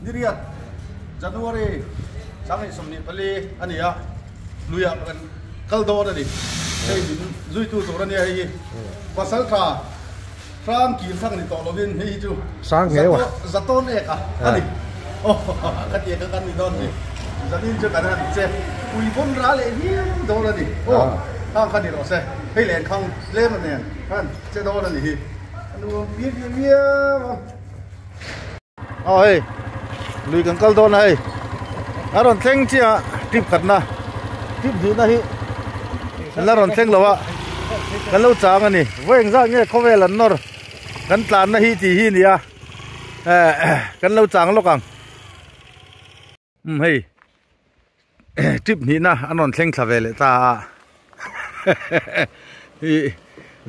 Niriat January 24 a ni a, luiah kan kal dawn a ni. Hei min zuitu tur a nia hei hi. Pasal tha hrang kir thang ni tawh lovin hei hi chu Zatawn ek a a ni. Aw ka ti ka kan ni dawn ni. Zanin chu kan han che pui pawn ra leh viau dawn a ni. Aw khang kha ni rawh se. Hei lenkhang tlem a nen khan che dawn a ni hi. A nuam viau viau viau a. Aw hei lui kan kal dawn a hei a rawn thleng chiah a trip khatna trip hnihna hi an la rawn thleng lo a kan lo chang a ni vawi engzat nge khawvel an nawr kan tlanna hi tih hi a ni a eh kan lo chang lawk ang. Umm hei trip hnihna an rawn thleng thla ve leh ta a ih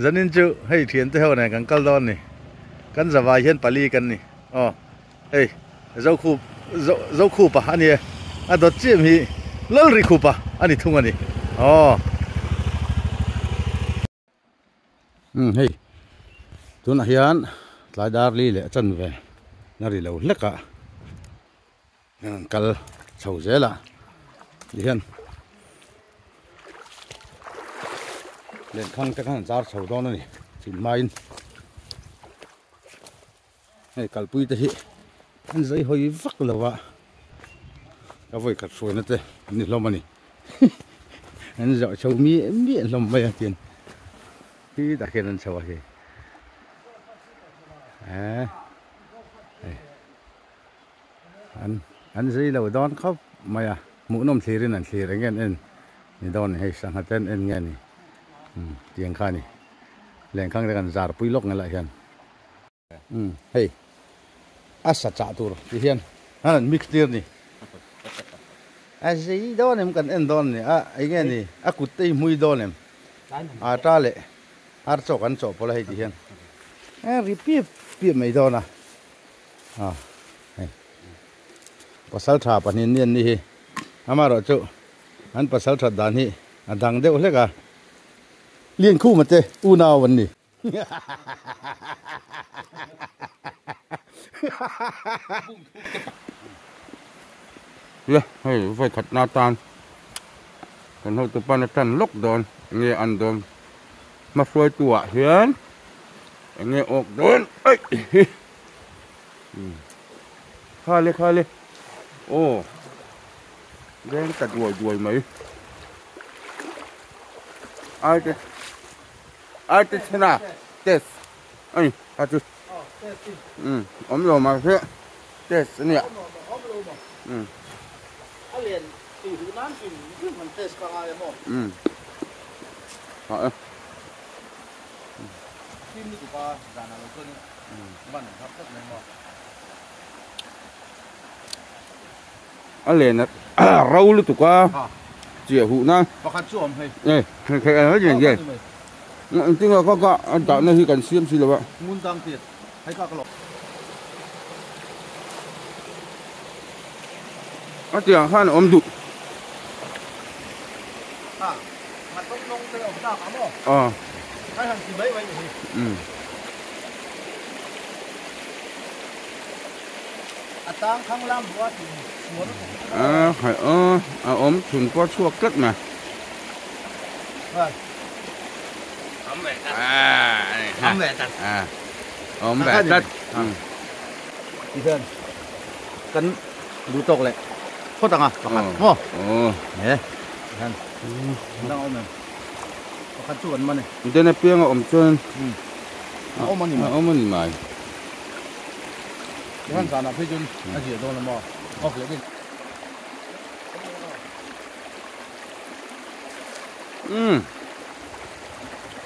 zanin chu hei thian te ho nen kan kal dawn a ni kan zavai hian pali kan ni aw hei zokhup zokhupa a ni e a dawt chiam hi lalrikhupa a ni thung a ni aw. Umm hei tunah hian tlai dar li leh a chanve na ri lo hlek a an kal chho zel a tihian lenkhang te khan an zar chho dawn a ni chhim hmain hei kalpui te hi an zai hawi vak lo a ka vawi khat hruaina te an ni hlawm a ni an zawh chho miah miah hlawm mai a tin khi tah khian an chho a khi eh hei an an zui lo dawn khawp mai a hmuhnawm thlirin an thlir eng nge an en ni dawn ni hei sangha te an en nge ni tiang kha a ni lenkhang te kan zar pui lawk nge lah hian. Umm hei a sa chah tur ti hian an han mix tir ni a zei dawn em kan en dawn ni a eng nge ni a kut te hi hmui dawn em ata leh ar chaw kan chawh pawlh a hei ti hian a ri piap piap mai dawn a a hei pasal tha pahnih an ni an ni hi amaherawhchu an pasal that dan hi a dang deuh hlek a Liankhuma te unau an ni. Le hei vawi khat na tan kan hotu pan a tan lawk dawn enge an dawn hmahruaitu ah hian enge awk dawn aih hi khale khale aw veng ta duai duai mai ai te. Ai te chhena test ani a chu um awm lo mah se test ania um um a e a len a ro lutuk a chiah huh na pakhat chu awm hei e hei hei hei hei engtin nge ka ka a dahna hi kan siam si lo a ngun tang tir hei ka ka lo a tiang khan a awm duh a nghat tawng tawng te awm tak a maw a hei han ti mai mai ni hi um A tang khang lam duh a tih sual A khaih a, a awm chhun pawh a chhuak tlat mai. A awm ve tlat. Tihian kan duh tawk leh phawt ang a pakhat maw? He tihian dang a awm em? Pakhat chu kan man e. Den apiang a awm chuan a awm a ni mai. A awm a ni mai. Tihian zanah phei chuan a ziah dawn a maw? Off leh daih. Umm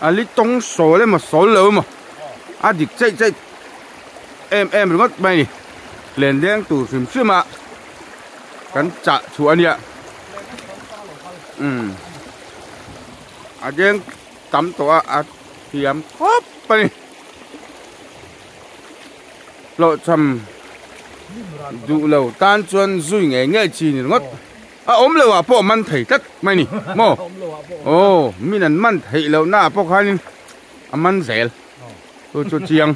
a li tawng sawl emaw sawl lo emaw a dik chaih chaih em em ringawt mai a ni len leng tur hrim hrim a kan chah chhuah a nia umm a deng. tam tawh a a thiam khawp a ni hlawhchham duh lo tan chuan zui ngei ngei chi ni ringawt a awm lo ah pawh man thei tlat mai ni maw aw min an man theih loh na ah pawh khanin a man zel chu chu chiang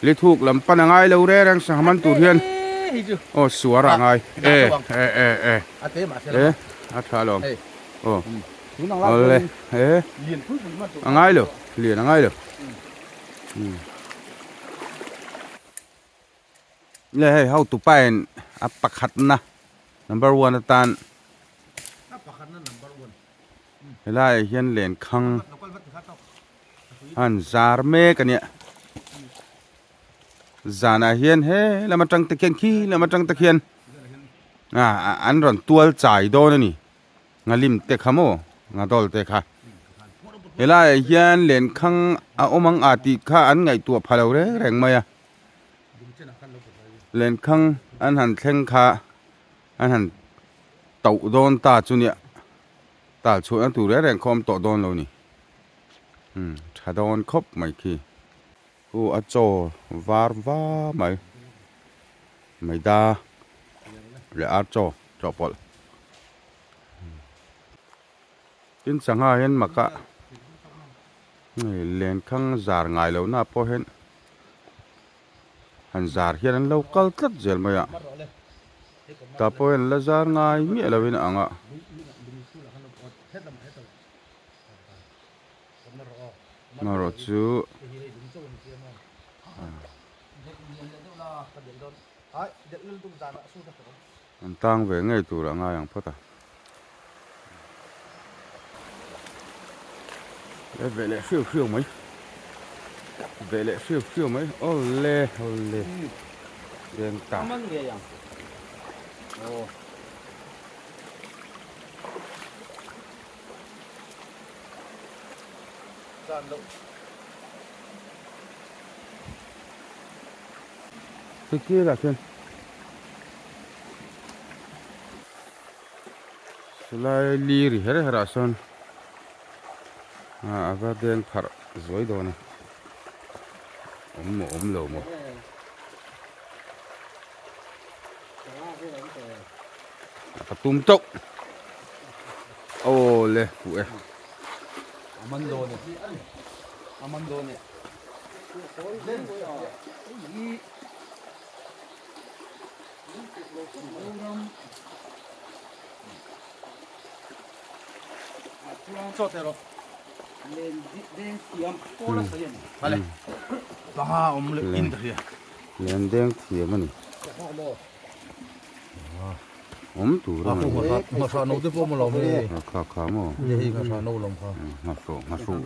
lithuk lam pan a ngai lo reng reng sangha man tur hian aw suar a ngai e e e e e a tha alawm aw awle e a ngai lo lian a ngai lo le hei ho tupa in a pakhat na number one atan helaiah hian lenkhang an zar mek a nia zanah hian he lam atang te khian khi lam atang te khian ah an rawn tual chai dawn a ni ngalim te kha maw ngadawl te kha helaiah hian lenkhang a awm ang a tih kha an ngaihtuah pha lo reng reng mai a lenkhang an han thleng kha an han tauh dawn ta chu nia. Tal chhuahna tur reng reng kha awm tawh dawn lo ni. Umm tha dawn khawp mai khi. Khu a chaw var va mai. Maida leh ar chaw chawhpawlh. Tin sangha hian maka hei lenkhang zar ngai lohna pawh hian han zar hian an lo kal tlat zel mai a tah pawh hian la zar ngai miah lovin a ang a. Marawh chu an tang ve ngei tur a ngai ang phawt a. E ve leh hriau hriau mai ve leh hriau hriau mai awle awle deng ta man ngei ang aw zan lo Sikir ah khian Chulai li ri her her ah sawn a va deng pharh zuai dawn a awm maw awm lo maw ka tum tauh aw le fuh e a man dawn e a man dawn e Len deng thiam a ni. Awm tur a ni. Kha kha maw? Nghahrawh nghahrawh.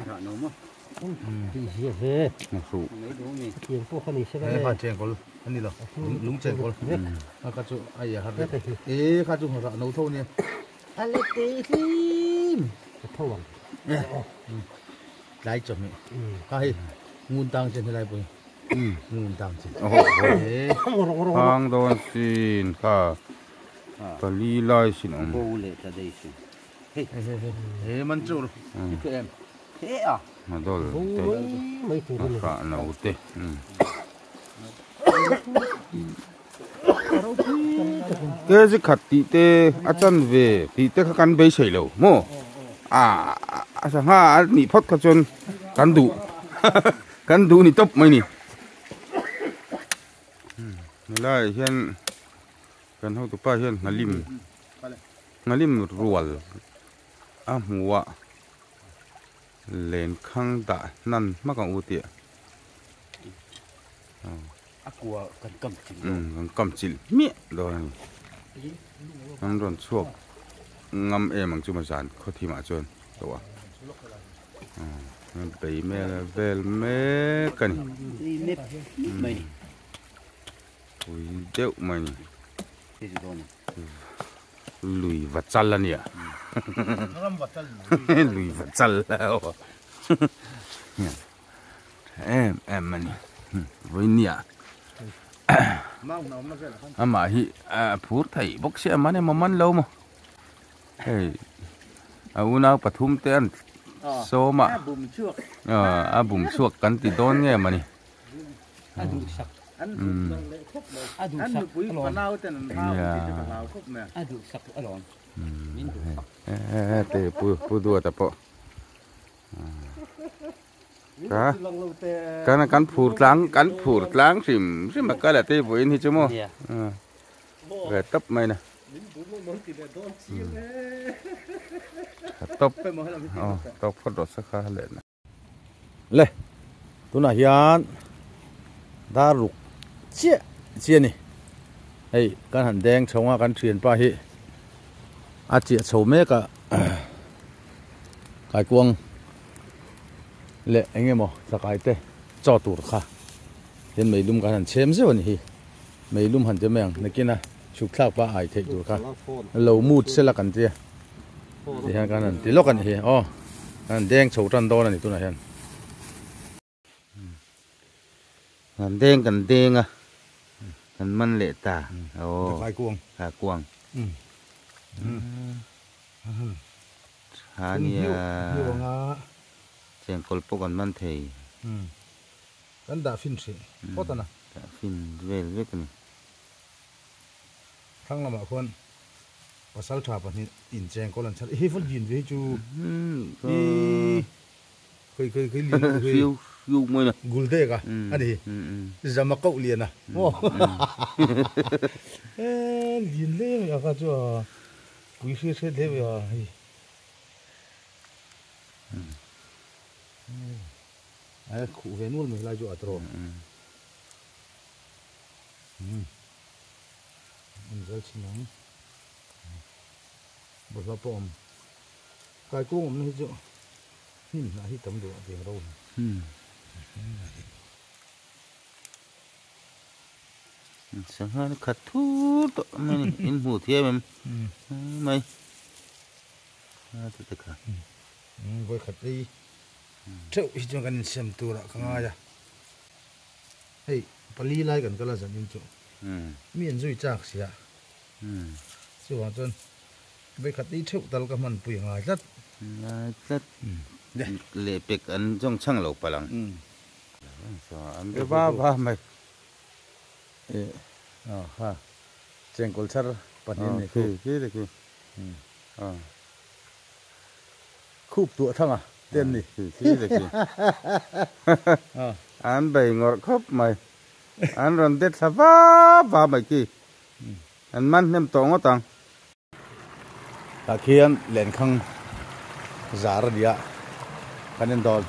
Hang dawn sin kha pali lai sin awm. Hmadawlh te a hrah no te kg khat tih te a chanve tih te kha kan beisei lo maw a a sangha a nih phawt kha chuan kan duh kan duh ni tawp mai ni helaiah hian kan hotupa hian nghalim nghalim rual a hmu a lenkhang dah hnan hmak ang u tih a kua kan kam chilh kan kam chilh hmiah dawn a ni an rawn chhuak ngam em ang chu maw zan khaw thim ah chuan tawh a bei mel vel mek a ni pui deuh mai a ni. Lui va chal a nia lui va chal em em a ni vawinia amah hi a phur thei bawk sia man emaw man lo maw hei. A unau pathum te an sawm a a bum chhuak kan ti dawn nge mawni. Te pu duat a pawh kan kan phur tlang kan phur tlang hrim hrim a kal a te vawiin hi chu maw ve tawp mai na tawp tawp phawt rawh se kha leh na. Le tunah hian dar ruk chiah chiah a ni hei kan han deng chho a kan thianpa hi a chiah chho mek a kaikuang leh eng emaw tlakai te chaw tur kha hian meilum kan han chhem zeuh a ni hi meilum han ti mai ang nakin a chhuk thlak pah ai theih tur kha lo mut sela kan tia ti hian kan han ti lawk a ni hi aw kan han deng chho tan dawn a ni tunah hian. Kan deng kan deng a kan man leh ta aw kai kuang kai kuang tha nia chengkawl pawh kan man thei kan dah fin hrih phawt a na dah fin vel vek a ni. Thlang lamah khuan pasal tha pahnih inchengkawl an chhar hei vawl lin ve hi chu i khoi khoi khoi lin khoi guldek a ani zama koh lian a maw e lin hle mai a kha chu a pui hriat hriat hle mai a hei a khuh ve nual mai lai chu a tawrh An zal chin ang. Bawlhhlawh pawh awm. Kai kung awmna hi chu hnim hnah hi tam duh a tiang ro hi. Sangha ni khat thur tawh mai ni in hmuh thiam em mai a ti te kha. Vawi khat ei theuh hi chuan kan insiam turah ka ngai a. Hei pali lai kan kal a zan in chu mi an zui chak sia chuvang chuan vawikhat ei theuh tal ka hman pui a ngai tlat. Ngai tlat leh pek an zawng chhang lo palh ang. An be va va mai. Ha chengkawl chhar pahnih an nei khu. Khi khi khi. Khup tuah thang a te an ni. An bei ngawrh khawp mai. An rawn det thla va va mai khi. An man hnem tawh ngawt ang. Tah khian lenkhang zar a ni a, kan en dawn.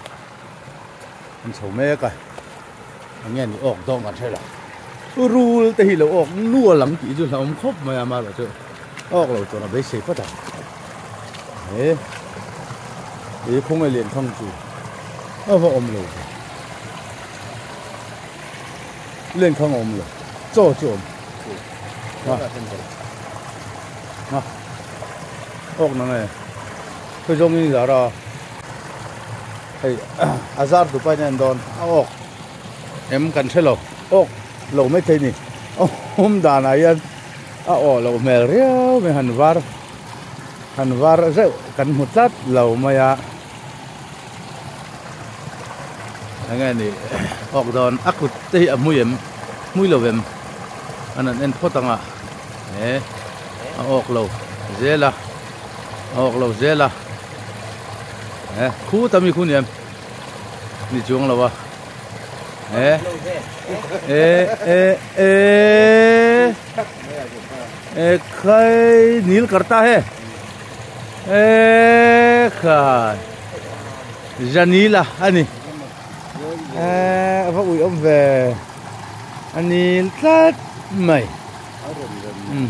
An chho mek a, eng nge ni awk dawn kan hre lo. Rul te hi lo awk nual ang tih chu hlauhawm khawp mai a, amaherawhchu awk lo chuan a beisei phawt ang. He he khawngaih lian thang chu a va awm lo ve. Lian thang a awm lo, chaw chu a awm. Ha ha awk na nge khawi zawng in zar a hei a zar tu pahin a en dawn a awk. Em kan hre lo awk lo mai thei ni awm danah hian a aw loh hmel riau mai han var han var zeuh kan hmu tlat lo mai a enge ni awk dawn a kut te hi a hmui em hmui lo em an han en phawt ang a he a awk lo zel a a awk lo zel a he khu ta mi khu ni em. Ni chuang lo a e e e e e khai nil karta he e khai janila ani e va ui awm ve anil tlat mai um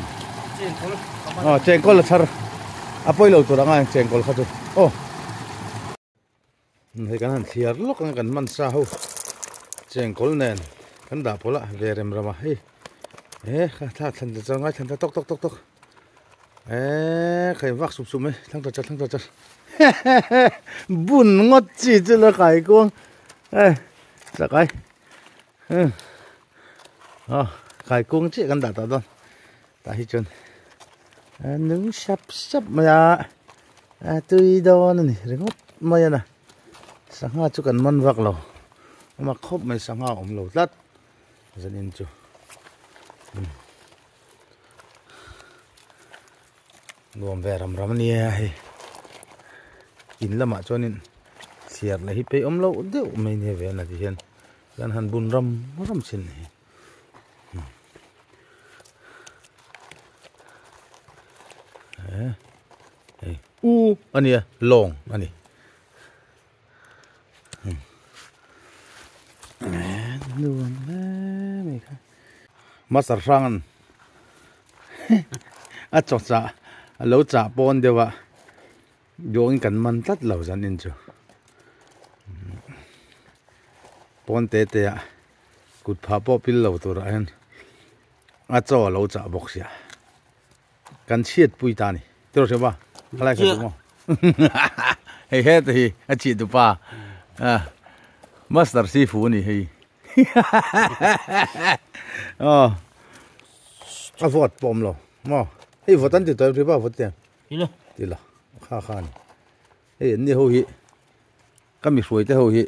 chengkawl a chhar a pawi lo tur anga chengkawl kha chu aw. Hei kan han thliar lawk ang kan hman sa ho chengkawl nen kan dah pawlh a ve rem ram a hei he kha thla thlan ta char ngai thlan ta tawk tawk tawk tawk eh kha in vak sup sup mai thlang ta char thlang ta char bun ngawt chi chu la kai kuang eh chakai ah kai kuang chiah kan dah tah dawn tah hi chuan a nung sap sap mai a. A tui dawn a ni ringawt mai a na sangha chu kan man vak lo ama khawp mai sangha a awm lo tlat zanin chu nuam ve ram ram a nia hei in lamah chuanin chhiar leh hi peih awm loh deuh mai nia ve a ti hian kan han bun ram ram chin a ni. Hei u a nia lawng a ni nuam hle mai kha master hrang an a chaw chah a lo chah pawn deuh a duangin kan man tlat lo zan in chu pawn te te ah kut phah pawh pil lo turah hian a chaw a lo chah bawk sia. Kan chhiat pui ta ni. Tiraw hria ba? Khalai kha chu maw? Hei heta hi a chih tu pa. Master Sifu ni hei. Oh. A vawt pawh awm lo. Maw? Hei vawt an ti tawh em hria ba vawt te? Ti lo. Ti lo. Kha kha ni. Hei an ni ho hi ka mi hruai te ho hi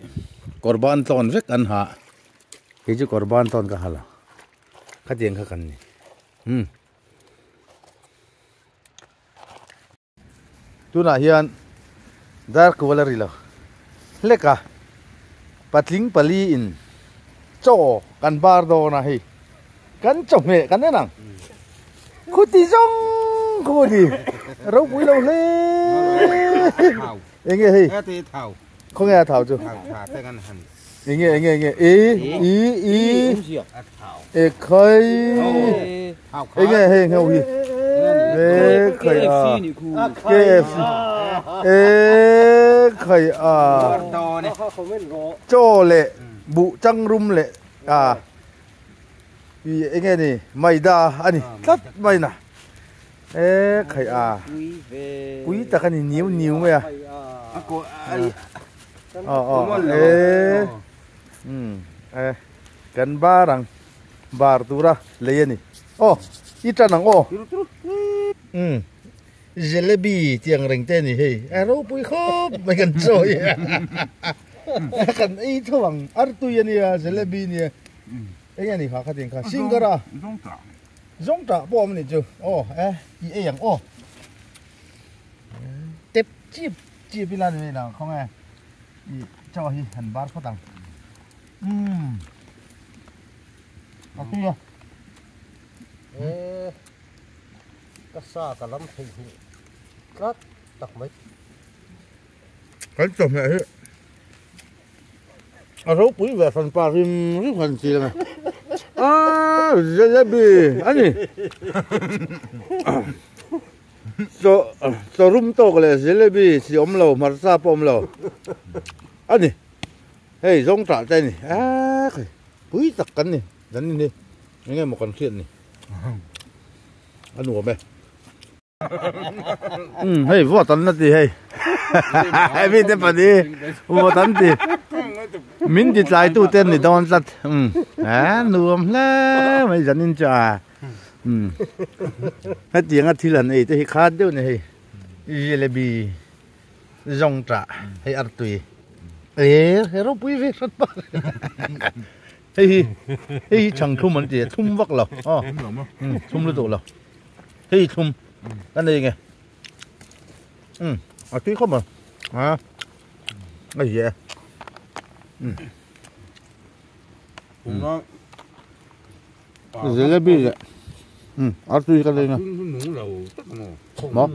kawr ban tlawn vek an ha. Kei chu kawr ban tlawn ka ha lo. Khatiang kha kan ni. Hmm. Tunah hian dar kual a ri lo hlek a, patling pali in chaw kan bar dawn a hei kan chawhmeh kan en ang khuti zawng khu a ni ropui lo hle enge hei khawnge a thau chu enge enge enge i i i e khai enge hei ngho hi e khai a KFC e khai a chaw leh buh chang rum leh a i enge ni maida ani tlat mai na e khai a pui tak ani niu niu mai a aw aw e um e kan bar ang bar tura lei a ni aw i tan ang aw um jalebi tih ang reng te a ni hei a ropui khawp mai kan chawi a kan ei tho ang artui a nia jalebi a nia eng nge ni kha khatiang kha singara zawngtah pawh awm a nih chu aw e i ei ang aw tep chip chip ila ni mai lo khawnge i chaw hi han bar phawt ang umm a tui a e ka sa ka lam thei hnih tlat tak mai kan chawhmeh hi a ropui ve hran pa rim rim han ti ang a jalebi a ni chaw chaw rum tawk leh jalebi chi awm lo hmarcha pawh awm lo a ni hei zawng tah te a ni eee khai pui tak kan ni kan ni hi eng nge maw kan hriat ni a nuam e. Um hei vote an la ti hei hemi te pahnih vote an ti min ti tlai tu te an ni dawn tlat um a nuam hle mai zanin chu a um hetianga thil han ei te hi khat deuh a ni hei jalebi zawng tah hei artui e he ropui ve hrat pa hei hi hei hi chhang thlum an ti a thlum vak lo aw thlum lutuk lo. Hei thlum ka nei nge um a tui khawp mai a a hi e um jalebi leh um a tui ka nei nge maw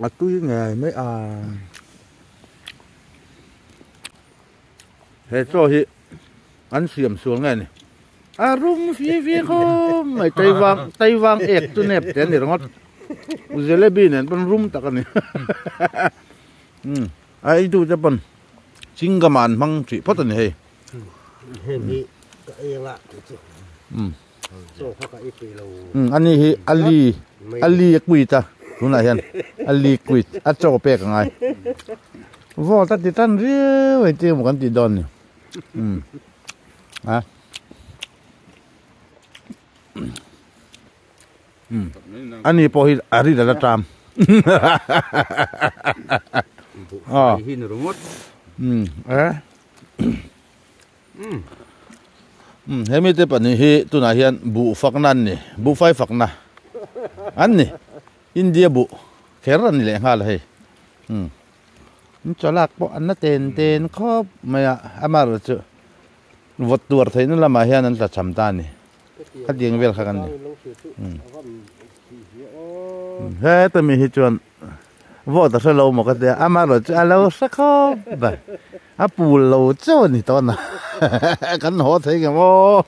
a tui ngei mai a. He chaw hi an siam sual nge ni a rum fi fi khawp mai Taiwang Taiwang ek chu nep te a ni ringawt jalebi nen pawn rum tak a ni um a ei tu te pawn chingam ah an hmang tih phawt a ni hei heng hi ka ei anga tih chu um chaw kha ka ei peih lo um ani hi ali ali a quit a tunah hian ali quit a chaw pek a ngai. Vote a ti tan riau hei ti emaw kan tih dawn ni um a Ani pawh hi a ri la ṭam. Buhfai hi ni ringawt. Hemi te pahnih hi tunah hian buh fakna an ni, buhfai fakna an ni. India buh kher an ni leh nghal hei. An chawlak pawh an la ten ten khawp mai a, amaherawhchu vawt tuar theihna lamah hian an tlachham ta a ni. Khatiang vel kha kan ni. Heta mi hi chuan vote a hre lo maw ka tia, amaherawhchu a lo hre khawp mai. A pul lo chauh a ni tawh na. Kan haw thei nge maw.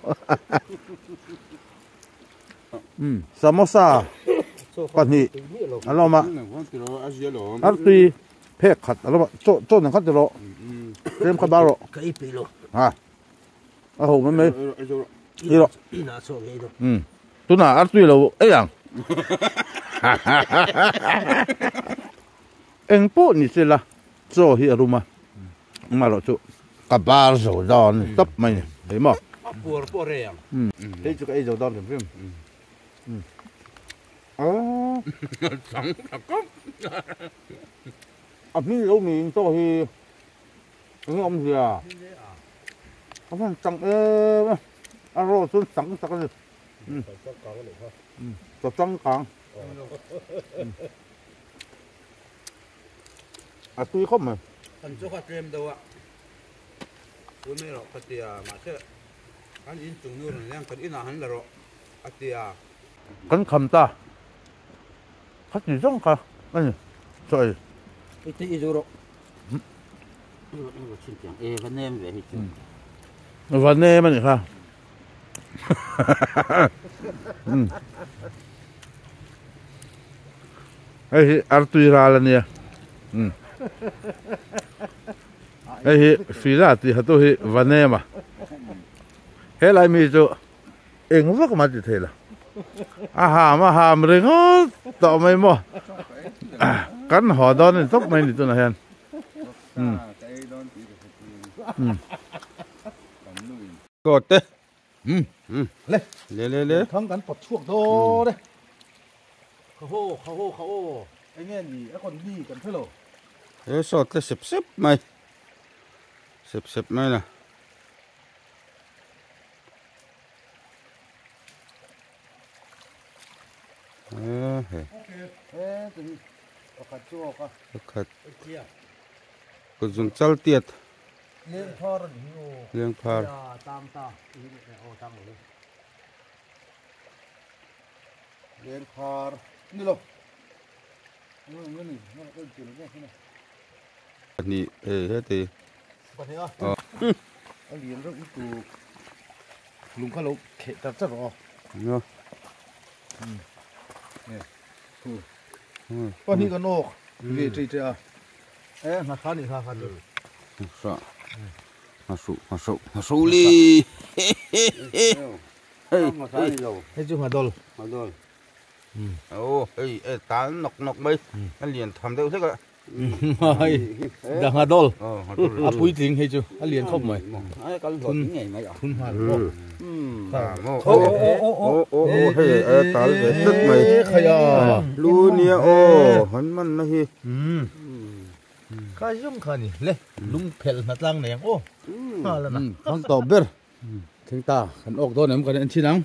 Samosa pahnih a lo awm a, artui phek khat a lo awm a, chaw chaw nen khat rawh, tlem kha bar rawh. Ha a ho mai mai i rawh. Tunah artui lo ei ang. Eng pawh ni se la chaw hi a rum a, amaherawh chu ka bar zo dawn a ni tawp mai ni, hei maw? A puar pawh rei ang. Hei chu ka ei zo dawn hrim hrim. Chang ta kawp. A hming lo niin chaw hi eng nge awmzia? A van chang em a, a raw chuan chang tak a ni. Chaw changkang. A tui khawp mai. Kan chu kha tlem deuh a, tun mai rawh ka ti a, mahse kan inchung nu rawn leng kan inah han la rawh a ti a. Kan kham ta, kha ti zawng kha a ni sawi. I ti i zu rawh. I rawn i rawn chhin tiang e va nem ve hi chu. Va nem a ni kha. Hei hi artui ral a nia hei hi fila tih hatu hi vanem a helai mi chu eng vak mah ti thei lo a ham a ham ringawt tawh mai maw kan haw dawn a ni tawp mai ni tunah hian Kawt te. Le. Le le le. Thang kan pawt chhuak dawn e. Kha ho kha ho kha aw. Enge ni a kawn ni kan hre lo. He sawt te sep sep mai. Sep sep mai la. He. He tui pakhat chu awk a. Pakhat. Kut zung chal tiat. Lengphar a ni hi aw. Lengphar. Nia tang ta aw tang lo. Lengphar ni lo. Nge ni nge ka ti lo nge ni. Pahnih e heti. Pahnih a. A lian reuh lutuk lung kha lo kheh tar tar rawh aw. Nia. Nge. Thu. Pahnih kan awk ve tei teh a. E nghatha nih kha kha chu. Nghatha. Nghathu nghathu nghathu li. Hei nghatha ni lo. Hei chu nghadol. Nghadol. Aw hei e tal nawk nawk mai. A lian tham deuh hlek a. Hei da nghadol. A puitling hei chu a lian khawp mai. Ai kal hlawt ngei mai a. Thun nghal bawk. Aw aw aw hei a tal ve tlat mai. Khaia. Lu nia aw han man na hi. Kha zawng kha ni le lung phelh hna tlang nei ang aw. Nghal a na. Thang tawp ber. Thleng ta kan awk dawn em kan en thin ang.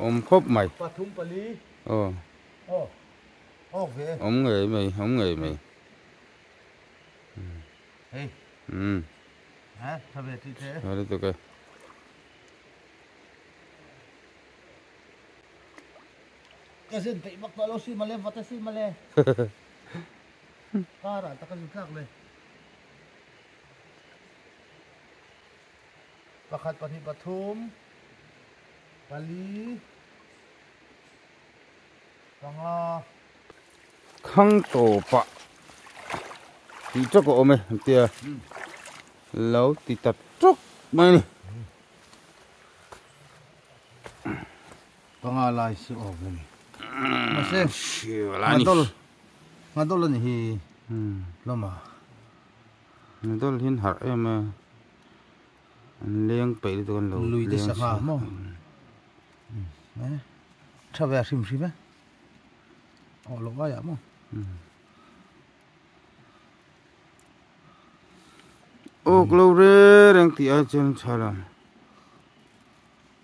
Awm khawp mai. Pathum pali. Aw. Aw. Awk ve. Awm ngei mai awm ngei mai. Hei. Ha tha ve ti the. Tha lutuk e. Ka zin peih bak tawh lo si male vat a si male. Car ah tak a zin tlak le. Pakhat pahnih pathum pali panga. Khang tawpah tih tawk a awm e an tia lo ti ta tawk mai a ni. Panga lai chu awm a ni. Mahse nghadol nghadol a ni hi hlawm a. Nghadol hi an harh em a an leng peih lutuk an lo Lui te sangha maw. Tha ve a hrim hrim e. Awh loh aiah maw. Awk lo re reng tih ai chuan tha lo.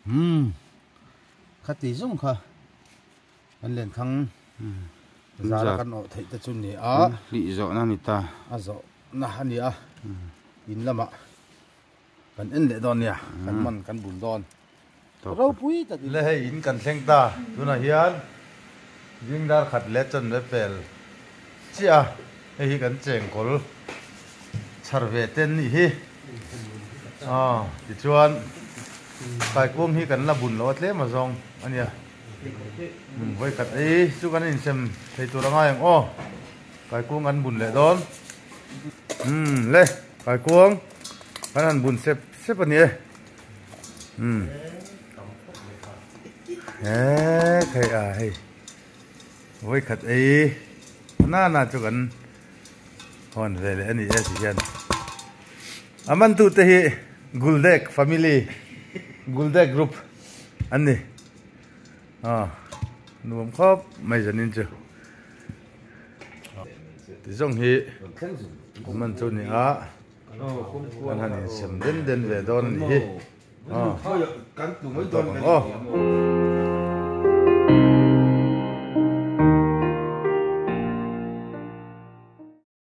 Umm khati zawng kha kan len thang zara kan awh theih te chu ni a. Hlih zawhna a ni ta. A zawhna a ni a. In lamah kan en leh dawn nia kan man kan bun dawn. Ropui tak Le hei in kan thleng ta tunah hian zingdar khat leh chawn ve pel chiah a hei hi kan chengkawl chhar ve te an nih hi aw tichuan kaikuang hi kan la bun lo a tlem a zawng a nia vawikhat ei chu kan insem thei tur a ngai ang aw kaikuang kan bun leh dawn umm le kaikuang kan han bun sep sep a ni e. Um he thei a hei vawi khat ei nana chu kan hawn ve leh a ni e ti hian a man tu te hi Guldek family Guldek group an ni a nuam khawp mai zanin chu ti zawng hi a man chu a ni a. Kan han insem den den ve dawn a nih hi. Aw.